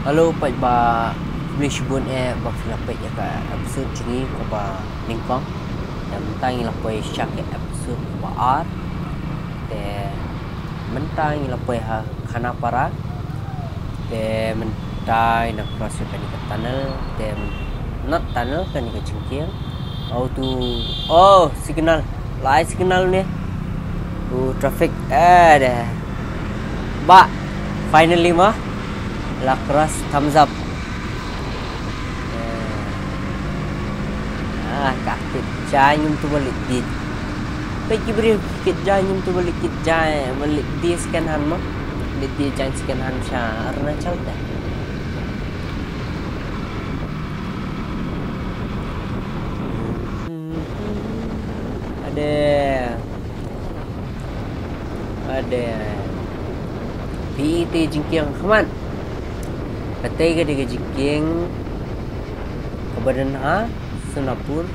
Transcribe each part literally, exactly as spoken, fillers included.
Hello, paidbah, khublei shibun eh ba phi la peit ïa ka episode jong ngi kaba nyngkong. Te mynta ngi la poi sha ka episode kaba ar. Te mynta ngi la poi ha Khanapara. Te mynta ngi la cross ïa kane ka tunnel. Te myn-, not tunnel, kane ka jingkieng. Auto, oh, signal. Lai signal ne. Oh, traffic. Eh, deh. Ba, finally ma la cross, thumbs up. Eh. Ah, ka kit jaiñ ngim tu ba leit die. Peit ki briew ki kit jaiñ ngim tu ba leit kit jaiñ, ba leit die second hand ma. Leit die jaiñ second hand sha Arunachal te. Ade. Ade. Phi i te jingkieng khmat. Kata ka dei ka jingkieng kaba don ha Sonapur.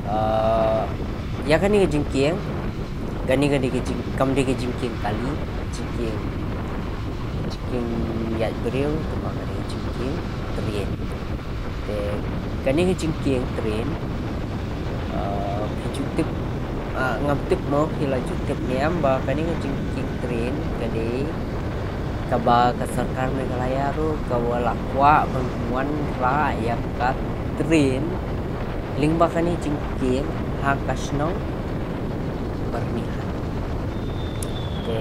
Ah, ïa kane ka jingkieng, kane ka dei ka jing-, kam dei ka jingkieng kali, jingkieng, jingkieng ïaid briew, tangba ka dei ka jingkieng train. Te kane ka jingkieng train, ah, phi ju tip, ah, ngam tip mo phi la ju tip ne em ba kane ka jingkieng train ka dei kaba ka sorkar Meghalaya ruh ka la kwah ban wanrah ïa ka train lyngba kane jingkieng ha ka shnong Byrnihat. Te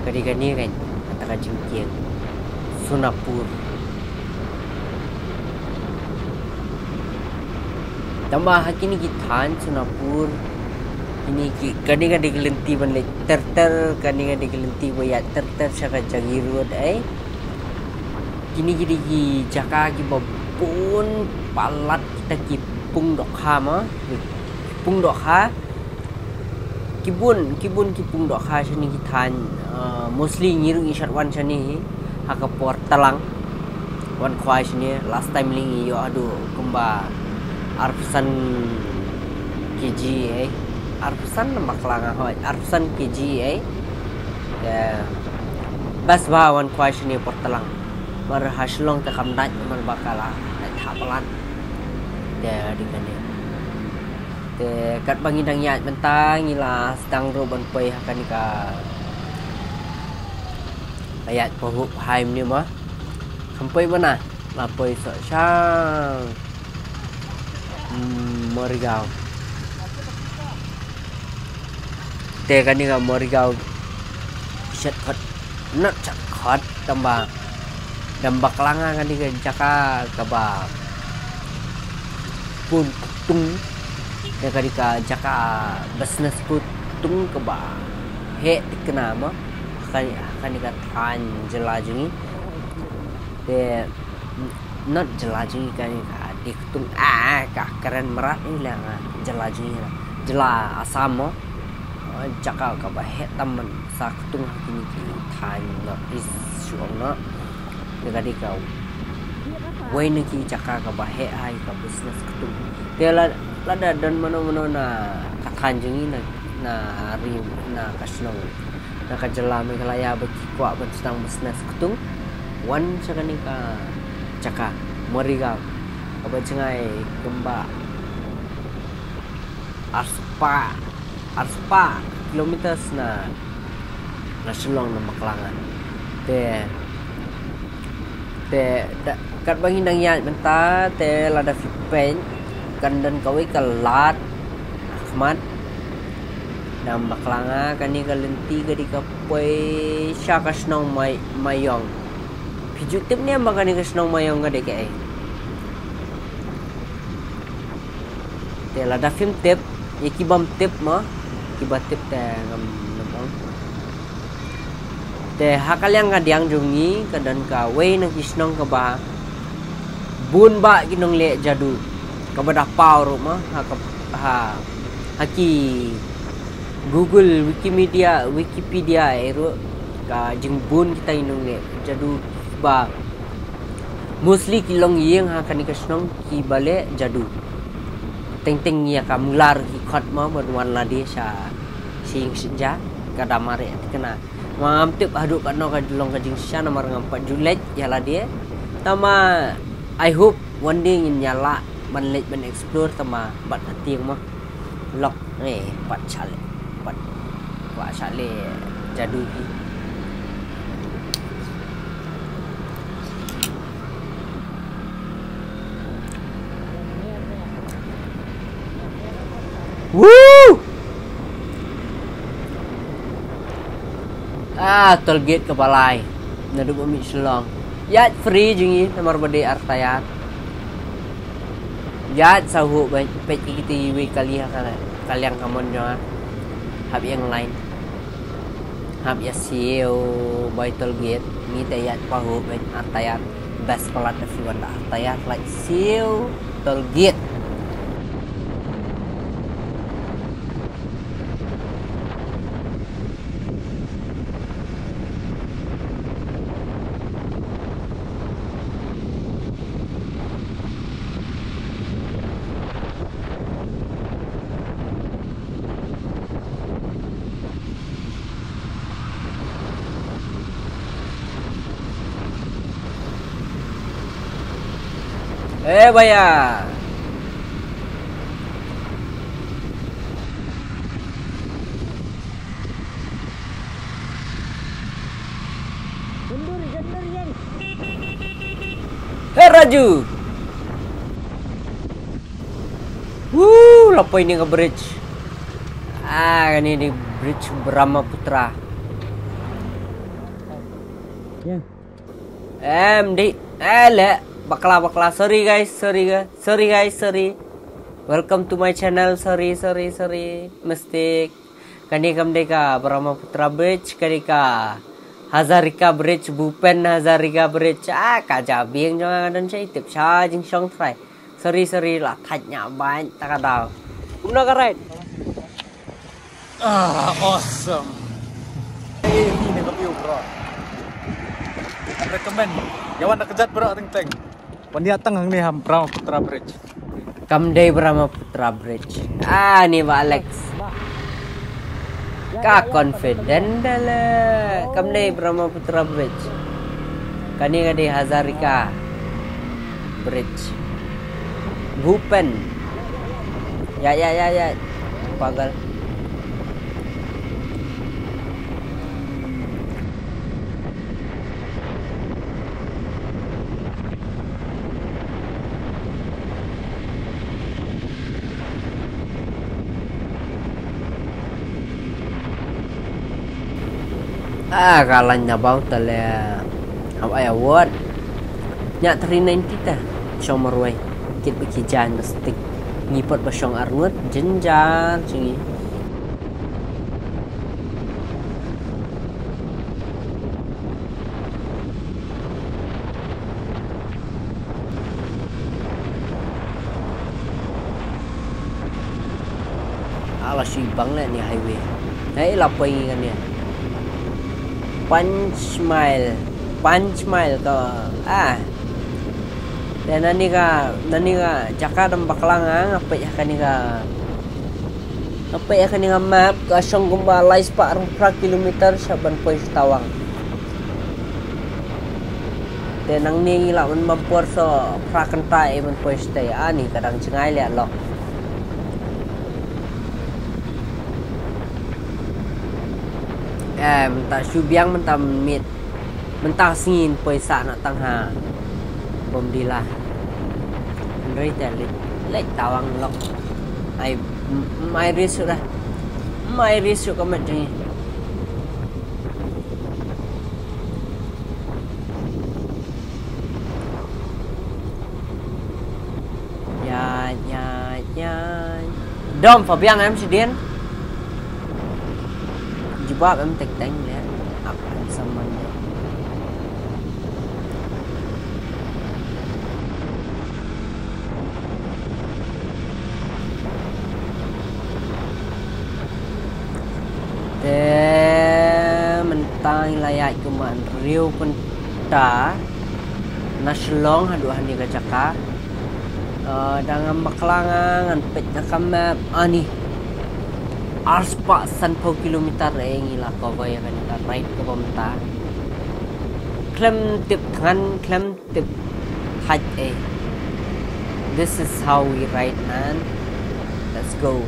ka dei kane ka, kata ka jingkieng Sonapur. Tangba ha kine ki thaiñ Sonapur, kine ki, kane ka dei ka lynti ban leit ter ter, kane ka dei ka lynti ba ïaid ter ter sha ka Jagiroad ei. Kine ki dei ki jaka kiba bun palat kita ki pung dohkha ma, ki pung dohkha. Ki bun, ki bun ki pung dohkha shane ki thaiñ, ah, mostly ngi ruh ngi shait wan shane hi ha ka por tlang. Wan khwai shane, last time lei ngi ïoh haduh kumba arphew san K G ei. Arphew san, namar khlem nga hoi, arphew san K G ei. Te best ba wan khwai shane por tlang. Namar ha Shillong te kam dait namar ba ka la dait ha palat. Te dei kane. Te katba ngi dang ïaid mynta ngi la sdang ruh ban poi ha kane ka, ka ïaid Pahuh Haim ne ma. Kham poi bana, la poi soh sha, hmm, Morigaon. Te kane ka Morigaon shortcut, not shortcut, tangba dang bakla nga kane ka jaka kaba bun ktung, te kane ka jaka business ktung kaba heh thikna mo ha kane, ha kane ka thaiñ jylla jong ngi. Te not jylla jong ngi, kane ka dei ktung, ah, ka kren mrad ïa la nga, jylla jong ngi la, jylla Assam mo. Ah, jaka kaba heh tam ban sa ktung ha kine ki thaiñ North East shu ong noh. Te ka dei kawei na ki jaka kaba heh ha ka business ktung. Te la, lada don mano mano na ka thaiñ jong ngi, na, na ri, na ka shnong, na ka jylla Meghalaya ba ki kwah ban sdang business ktung, wan sha kane ka jaka Morigaon, kaba jngai kumba arspah, arspah kilometers na, na Shillong, na bakla nga. Te, te da, katba ngi dang ïaid mynta, te lada phi peit kan don kawei ka lad ha khmat. Na bakla nga, kane ka lynti ka dei ka poi sha ka shnong Mai-, Maiong. Phi ju tip ne em ba kane ka shnong Maiong ka dei kaei? Te lada phim tip, ïa ki bym tip mo, kiba tip te ngam, ngam ong. Te ha ka liang ka diang jong ngi ka don kawei na ki shnong kaba bun bah ki nongleh jadu, kaba da paw ruh mo ha ka, ha, ha ki Google, Wikimedia, Wikipedia ei ruh ka jingbun kita ki nongleh jadu ba mostly ki longïing ha kane ka shnong kiba leh jadu. Teng teng ïa ka mular ki khot mo ban wan lade sha, sha ïing sha ja. ka da mareh thikna. Ma ngam tip haduh katno ka long ka jingshisha namar ngam pat ju leit ïa lade. Tangba I hope one day ngin ïa lah ban leit ban explore tangba bad ka tieng mo. Lok eh pat shale pat pat shale jadu hi. Woo! Ah, toll gate kaba lai. Naduh ba mih Shillong. Ïaid free jong ngi namar ba dei ar tyre. Ïaid shuh bad peit ïa kita iwei i kali ha ka liang kamon jong nga. Hap ïeng line. Hap ïa siew bai toll gate. Ngi te ïaid pahuh bad ar tyre. Best palat da phi wan da ar tyre lait siew toll gate. Eh, bhaiya. Hei, Raju. Woo, la poi ïa kane ka bridge. Ah, kane dei bridge Brahmaputra. Em, dei. Eh, leh. Bakla, bakla. Sorry, guys. Sorry, guys. Sorry, guys. Sorry. Welcome to my channel. Sorry, sorry, sorry. Mistake. Kane kam dei ka Brahmaputra Bridge, kane ka Hazarika Bridge, Bhupen Hazarika Bridge. Ah, ka jabieng jong nga don shai tip sha jingshong trai. Sorry, sorry, la thait nya bain ta ka daw. Kumno ka ride? Ah, awesome. Eh, ni ne ka view, bro. Recommend. Ïa wan da kjat, bro, teng teng. Wan ïa tang hangne ha Brahmaputra Bridge. Kam dei Brahmaputra Bridge. Ah, ni ba Alex. Ka confident da le. Kam dei Brahmaputra Bridge. Kane ka dei Hazarika Bridge. Bhupen. Ya, ya, ya, ya. Pagal. Ah, ka lain na bau ta le. Hawai award. Nya three ninety ta. Shong marwei. Kit ba ki jan ba stick. Ngi pot ba shong arngut. Jenjar. Chingi. Ala shu bang le ni highway. Hei la poi ngi kane. Panch mile. Panch mile ka ah. Te nani ka nani ka jaka dam baklang ah ngapet ya kani ka. Ngapet ya kani ka map ka shong kumba lai spah rong pra kilometer sha ban poi sha Tawang. Te nangne ngi lah ban bam por sa phra kynta e ban poi shatei. Ani ka dang jngai leh lok. Eh, mynta shu biang mynta miet. Mynta sngi poi sah na tang ha. Bom dila. Hynrei te leh leh Tawang lok. Ai mai risk sudah. Mai risk sudah ka mat jngi. Ya, ya, ya. Dom, Fabian em sidien. Jubab em tek teng ya. Apa sama. Te mynta ngi la ïaid kumba hynriew kynta na Shillong haduh hangne ka jaka. Eh, da ngam bakla nga ngan peit na ka map ani. Arspah sanphew kilometer eh ngi la cover ïa kane ka ride kaba mynta. Khlem tip thngan, khlem tip thait eh. This is how we ride, man. Let's go.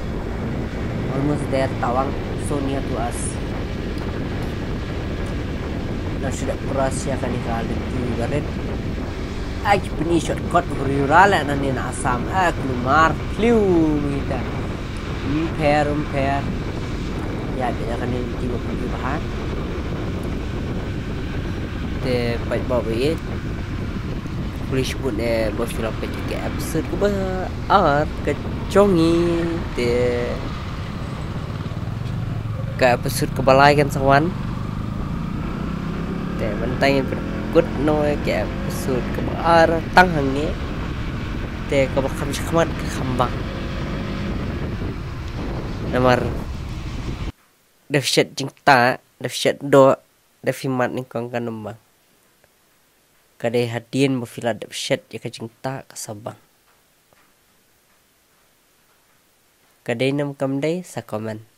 Almost there, Tawang. So near to us. Nang shu dep cross ïa kane ka lynti barit. Ai, ki pyni shortcut huri hura leh nangne na Assam. Ah, kulmar, kliw mita. Umpher, umpher. Ïa, ïa kane lynti ba pynki bha. Te peit ba ba ïeit. Khublei shibun eh ba phi la peit ïa ka episode kaba ar ka jong ngi. Te ka episode kaba lai kan sa wan. Te mynta ngin pynkut noh ïa ka episode kaba ar tang hangne. Te kaba kham shakhmat ka kham bang. Namar da phi shet jingktah, da phi shet doh, da phi mad nyngkong kan ym bang. Ka dei hadien ba phi la dep shet ïa ka jingktah ka sa bang. Ka dei ne em kam dei, sa comment.